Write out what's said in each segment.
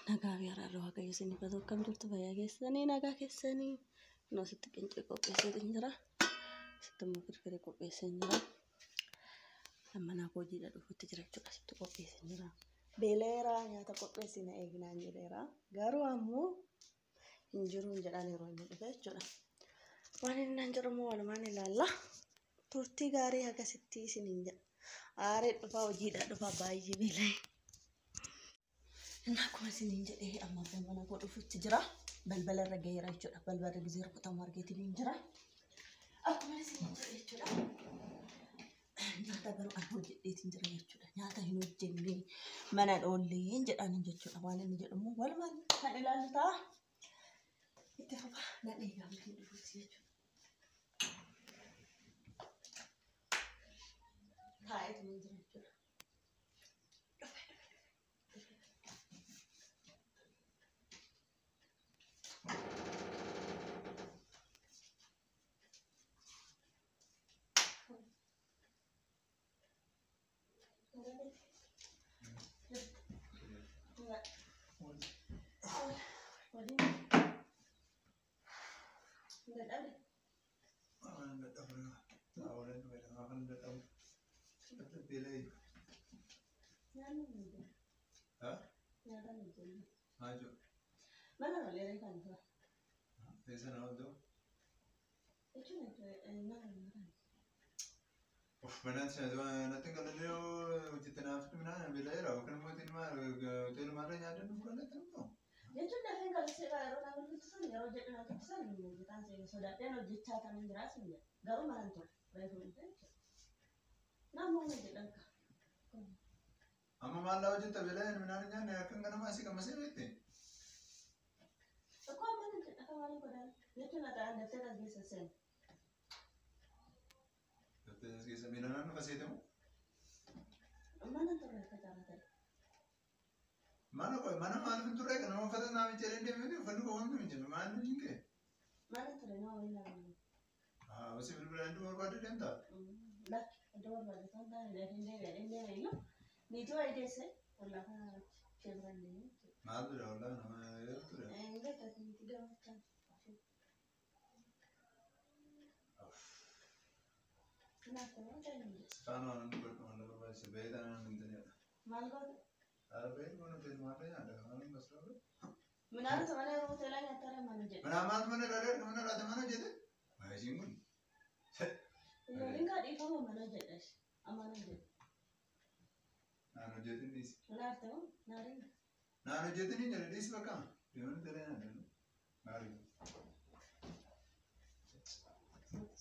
Nagaa fi araarri Waaqayyo isiniif haa ta'u. Akkam jirtu fayyaa keessanii nagaa keessanii. Kunoo asitti qincee qopheesseetiin jira. Asitti immoo firfirii qopheesseen jira. Amma naaf hojiidha dhufuutti jira jechuudha. Asitti qopheesseen jira. Beeleera nyaata qopheessina eegnaan jedheera. Garuu ammoo hin jiruun jedhaan yeroo inni dhufe jechuudha. Waan inni naan jedhu immoo walumaan ilaalla. Turtii gaarii akkasitti isiniin jedha. Aaree dhufaa hojiidha dhufaa baay'ee beela'e. Inni akkuma isiniin jedhee amma abbaan mana koo dhufuutti jira. Balbala irra gaheera jechuudha. Balbala gisee rukutamu argeetiin hin jira. Akkuma isiniin jedhe jechuudha. Nyaata garuu an hojjedheetiin jira jechuudha. Nyaata hin hojjenne mana dhoolleen jedhaan jechuudha. Waan inni jedhu immoo walumaan kan ilaallu ta'a. Itti fufaa nan eegaa inni dhufuutti jechuudha. Taa'eetu hin jira jechuudha. Dhufe dhufe dhufe. Mana malee kan tura. Jechuun mana mana. Jechuun dafeen galchee yeroo nama hojjetu yeroo jedhu na hojjetu hojjetaan seenu sodaadheen hojjechaa kan hin jiraas hin jedhu. Garuu mana hin ture. Reefu hin ta'e jechuudha. Namoonni jedhan ka. Amma maallaa hojjetta beela'een midhaan nyaanne akkan ganama asii qammasee beekte? Tokko amma hin jedha akka maaliin godhan jechuun ati daftee as keessa seenu. Daftee as keessa miila naannoo faseetamu. Mana hin turre akka carraa ta'e. Mana qoy mana maaliif hin turre kana uffata naa miicceree hin deemne uffanni koo wanti miiccame maal nu jinkee? Mana hin turre nama waliin lama. Haa osii bilbila iddoo barbaadde deemtaa? Lakki iddoo barbaade kan taane dafeen deebi'ee deebi'ee iyyuu niitii wayii deesse ollaa kana ishee bira hin deemne jechuudha. Maal ture ollaa nama yeroo ture? Hin beektu niitii gammachaa. Kanaaf immoo ta'e hin jedhu. Sifaan waan inni godhu waan barbaachise beeyta naan hin ta'edha. Maal goote? Haala beeyta mana hoteelii maal nyaadha maal masraa? Midhaan isa mana yeroo hoteelaa nyaattaa mana jedhu. Mana maal mana irraa dheerka mana irraa mana hojjete? Maayisiin kun. Ijoolleen kaa dhiifama mana jedha. Amma nan jedhu. Naan hojjetin dhiisi. Naaf ta'u naariin. Naan hojjetin hin jedhe dhiisi bakka. Deemanii hoteelaa nyaadha. Maali?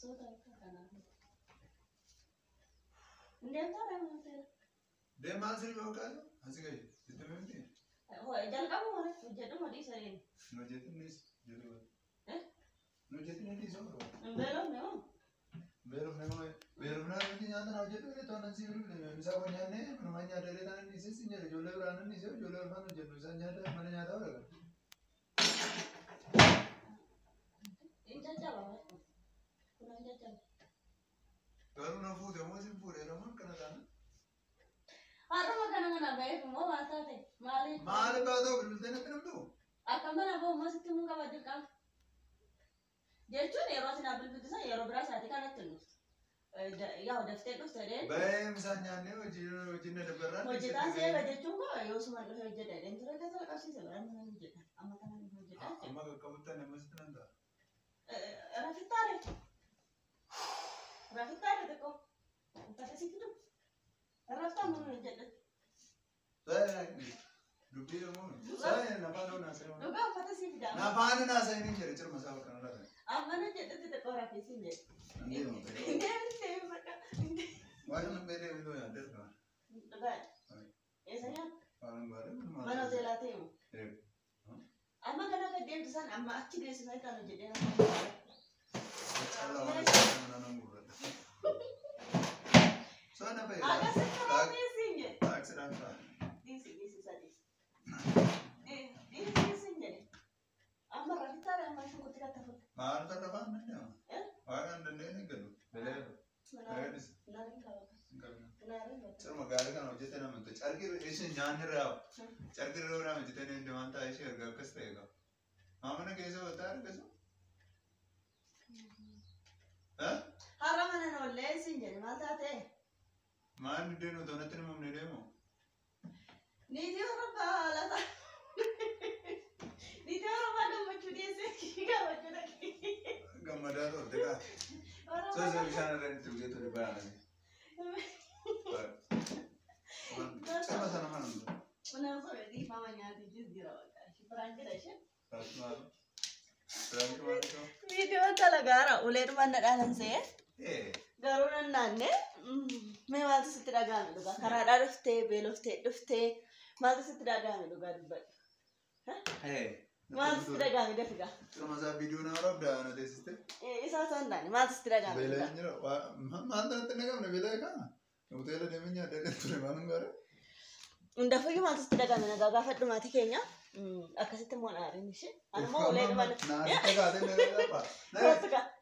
Soota akka kanaaf. Indeemtaa reema hoteela. Deemaan sirrii bakka asii gahi. Sitti mimti? Jalqabu mana hojjedhuma dhiisa deemu. Nu hojjetin dhiisi. Jedhu. Eh? Nu hojjetin dhiisi. Hin beelofne moo? Beelofne moo? Beelofne miti nyaata na hojjetu illee to'annan si bilbile. Misaa kun nyaanne manuma nyaata illee tanan dhiisee sin jedhe ijoollee biraan nan dhiisee ijoollee biraan hojjennu isaan nyaata mana nyaataa godha. Hin caccaba. Kun hin caccaba. Garuu na fuute moo sin fuudhe yeroo akkana taana? Har'uma kana mana ba'eef immoo maal taate? Maaliif? Maali baatoo bilbiltee natti namtu? Akka mana ba'u immoo sitti mun qaba dirqama. Jechuun yeroo isin bilbiltisan yeroo biraa isaatii kanatti hin dhuftu. Yaa daftee dhufte dheen. Ba'ee misaan nyaannee hojii hojiin na dabbarraan. Hojjetaan seera jechuun koo yoo suma dhufe hojjedha dheen ture keessa qabsiise biraa mana hojjedha. Amma kana ni hojjedha. Amma qaqqabutti ani amma sitti nan ta'a. Rafittaare. Rafittaare xiqqoo. Uffata sitti dhufu. Raftaa mana hojjedha. Dubbii yommuu saayee nafaan naasa'e. Dhugaa uffata siif fidaa. Nafaan naasa'e ni jedhe cirma isaa bakka nurraa ta'e. Amma na jedhetti xiqqoo rafeessi hin jedhe. Deemu. Deemu deemu bakka. Waan hin beekne bituu yaadde dhugaa. Dhugaa. Eessa nyaata? Waan gaarii. Mana hoteelaa ta'e. Amma kana gad deemtu san amma achi geessisan kan hojjedhee nama. Caalaa waan mana nan gurradha. Soona fayyada. Akkasitti rafeessi hin jedhe. Taaksiidhaan ta'a. Dhiisi dhiisi isa dhiisi. Dhiisi dhiisi hin jedhe. Amma rafittaadha amma shunkurtii kattafudha. Maal tarrafaan nan deema. Eh? Waan hin dandeenye galu. Beeleeru. Mana Fayyadis. naan qaba. Hin qabna. Sirma gaarii kana hojjete namatti carqii isheen nyaanni irraa carqii irraa irraa hojjete inni waan ta'a ishee erga akkas ta'e qaba. Maa mana keessa ooltaa argasu? Har'a mana noollee siin jedhe maal taate? Maal iddeen otoo natti himamne deemu? Niitii Oromoo laata. Niitii Oromoo gammachuu dhiyeessee gammachuu dhaqee. Gammadaa turte kaate. Soo bishaan irra itti dhugee ture bayaaname. Sama sana mana muda. Mana soo dhiifama nyaatichis jira bakka. Biraan jira isheen. Viidiyoo dalagaara uleedhuma na dhaalan se'ee garuu nan naanne mee maaltu sitti dhaga'ame dhugaa karaadhaa dhuftee beeloftee dhuftee maaltu sitti dhaga'ame dhugaa dubbadhu. Maaltu sitti dhaga'ame dafigaa. Cuma isaa viidiyoo na waraabdaa na teessiste. Isaa osoo hin taane maaltu sitti dhaga'ame Beela dhugaa. hin jira. Maal natti dhaga'amne beela kana. Hoteela deemee nyaadhee ture maal hin gaara. Hundafuyyuu maaltu sitti dhaga'ame nagaa gaafadhu maatii keenya akkasitti immoo naariin ishee. Ani immoo uleedhuma. Naasitti kaatee na dhaga'aa.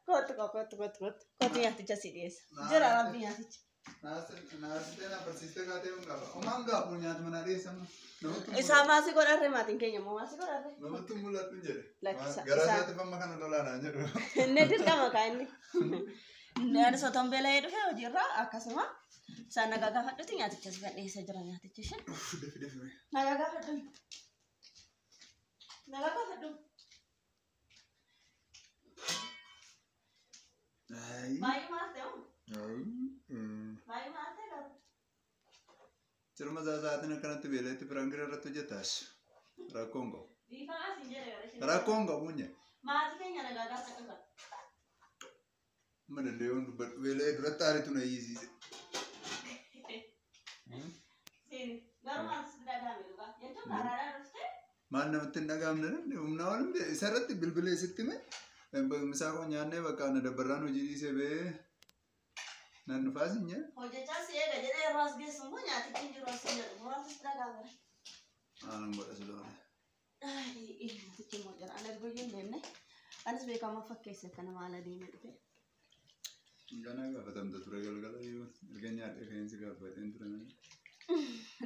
Kootu kootu kootu kootu kootu kootu nyaaticha si dhiyeessa. Jira rabbi nyaaticha. Naasitee na barsiistee kaatee hin qaba. Omaan gaafu nyaata mana dhiyeessamu. Isaa maasii godharre maatiin keenya immoo maasii godharre. Namatti mul'atu hin jedhe. Lakkisa. Garaa isaatti famma kana lolaa naan jedhu. Inni dirqama kaa inni. Ani sotoon beela'ee dhufe hojiirraa akkasuma isaan nagaa gaafadhuti nyaaticha si dhiyeessa jira nyaatichi ishee. Dafi dafi. Nagaa gaafadhu. Nagaa gaafadhu. Baay'ee maal ta'u? Baay'ee maal ta'e garuu? Cirma isaa sa'aatiin akkanatti beela'etti piraankii irratti hojjetaas. Rakkoon qabu. Dhiifamaa siin jedhe gara ishee. Rakkoon qabu hin jedhe. Maatii keenya nagaa gaafadhu qaba. Amma danda'uun dubbadhu beela'ee duratti aaritu na iyyisiise. Siin garuu maaltu sitti dhaga'ame dhugaa? Jechuun karaadhaa dhuftee Maal namatti hin dhaga'amne humna ol isarratti bilbilee sitti hime misaa koo nyaannee bakka na dabbarraan hojii dhiisee ba'ee nan dhufaas hin jedhe. Hojjechaa si eega jedhee yeroo as geessu immoo nyaatichi hin jiru as hin jedhu maaltu sitti dhaga'ame? Aanan godha siloole. Nyaatichi immoo jira. Ani erga hin deemne anis beekamaa fakkeesse akka nama ala deemee dhufe. Ganaa gaafatamta ture galgala yoo erga nyaadhee ka'insi gaafadheen ture malee.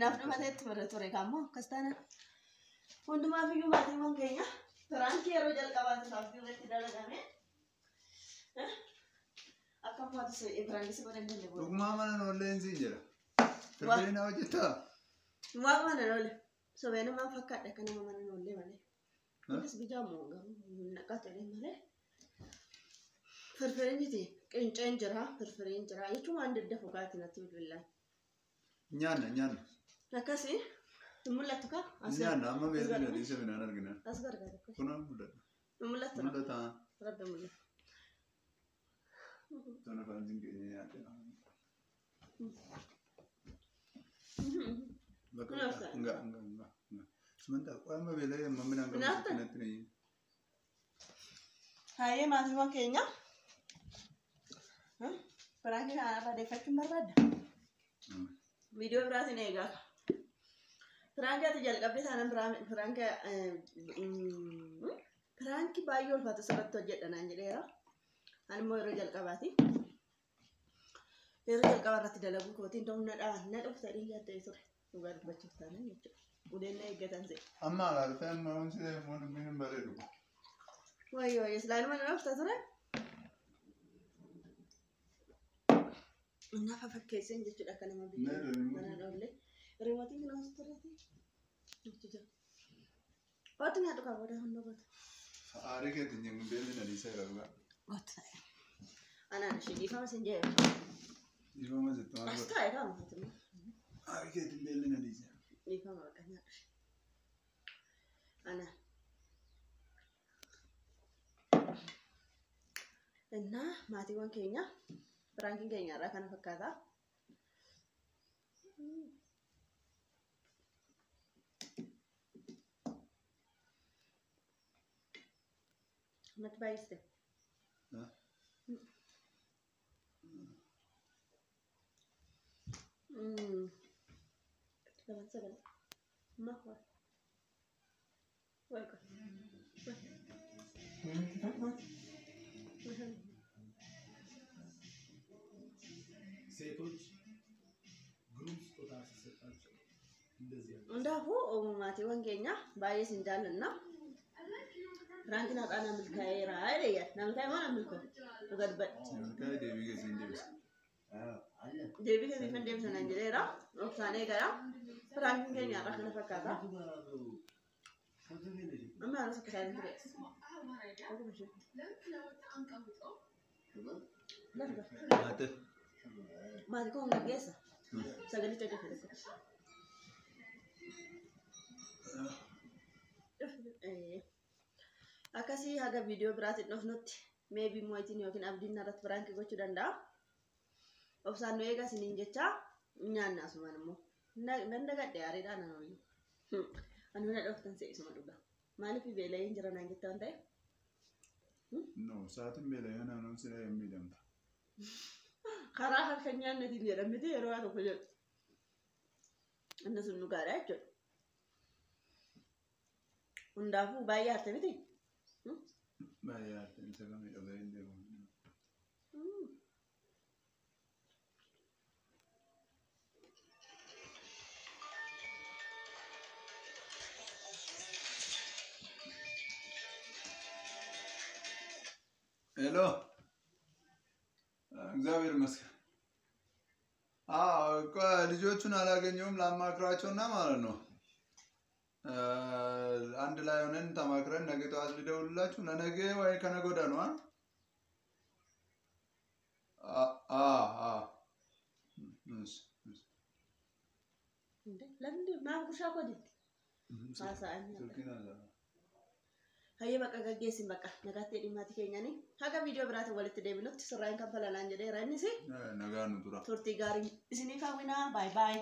Naaf dhumateetti ture ture kaammoo akkas taana hundumaaf iyyuu maatiiwwan keenya piraankii yeroo jalqabaatu abdii irratti dalagame akka ammaatu piraankii si godhan danda'e booda. Dhugumaa mana noolleen siin jedha. Firfirii na hojjetaa? Waan mana noole sobee namaan fakkaadha akka nama mana noollee malee. Kunis bijaamoo garuu naqaa ta'e malee. Firfiriin miti qinceen jira firfiriin jira jechuun waan daddafu kaati natti bilbilaan. Nyaanna nyaanna. Akkasii hin mul'atu kaa? Nyaanna amma beelli na dhiise minaan argina. As gargaara akkas. Kunoo mul'ata. Hin mul'atu? Mul'ata. Rabbi mul'ata. Tola afaan siin keenya nyaadhe. Bakka Nyaata. nga nga nga nga. Sumantaa qo'ama beela'ee amma minaan Nyaata? gammachuutti natti ni. Hayyee maatiiwwan keenya. Piraankii kana irraa deeffachuun barbaadda. Viidiyoo biraatiin eegaa. Piraankii ati jalqabde taanaan piraankii piraankii baay'ee ulfaatu sirratti hojjedha naan jedheera. Ani immoo yeroo jalqabaati. Yeroo jalqabaa irratti dalaguu kootiin ta'uu na na dhufta dhiyaatee ture. Dhugaa dubbachuuf taanaan jechuudha. Uleen na eeggatan se'e. Amma alaalfee amma wanti ta'e immoo dubbiin hin bareedu. Wayyo wayyo silaaluma na dhufta ture. Nafa fakkeesseen jechuudha akka nama biyya mana dhoollee. Riimootiin kun as tureeti. Jira. Kootu nyaadhu qaba booda hunda gootu. Aarii keetiin jengu beelli na dhiiseera dhugaa. Gootu ta'e. Anaan ishee dhiifama sin jedhe. Dhiifama sitti maal As godha? taa'e qaama fatima. Aarii keetiin beelli na dhiiseera. Dhiifama bakka nyaadhu. Anaan. Innaa maatiiwwan keenya piraankiin keenya irraa kana fakkaata. Natti baay'iste. Lamaan sagal. Ma waa. Way qoy. Way. ሴቶች Hundaafuu maatiiwwan keenya baay'ee isin jaallanna. Piraankiin har'aa na milkaa'eera jedhe. Na milkaa'e moo na milkaa'e? Dhugaa dubbadhu. Si milkaa'e deebii keessa hin deebisa. Deebii keessa hin deebisa naan jedheera. Obsaan eegala. Piraankiin keenya har'aa kana fakkaata. Amma haala sukkisaa hin ture. Nyaate. Maatii koo hin gaggeessa. Sagalicha cufe tokko. Akkasii haga viidiyoo biraatiin dhufnutti meebii mootiin yookiin abdiin irratti piraankii gochuu danda'a. Obsaan nu eegaa isiniin jecha nyaanna asumaan immoo. Nan dagadhe aariidhaan ana wayyu. Ani mana dhooftan se'e isuma dhugaa. Maaliif beela'een jira naan jette waan ta'eef? No, sa'aatiin beela'ee naannoon siree hin miidhamta. Karaa harka nyaannatiin jedhamti yeroo waa tokko jedhu. Inni sun dhugaadha jechuudha. Hundaafuu baay'ee harte miti? Baay'ee harte isa kamii dhugee hin deemu. Hello. እግዚአብሔር ይመስገን። አዎ እኮ ልጆቹን አላገኘሁም ላማክራቸውና ማለት ነው። አንድ ላይ ሆነን ተማክረን ነገ ጠዋት ልደውልላችሁ። ለነገ ወይ ከነገ ወዲያ ነው። አ እሺ እሺ። ለምንድን maaf gurshaa koo jetti? Haasa'an. Silkiin haasa'a. Hayyee bakka gaggeessin bakka nagaatti dhimmaati keenyanii haga viidiyoo biraatiin walitti deebinutti sirraan kan falanaan jedheera innis Nagaa nu tura. Turtii gaarii isiniif hawwinaa baay baay.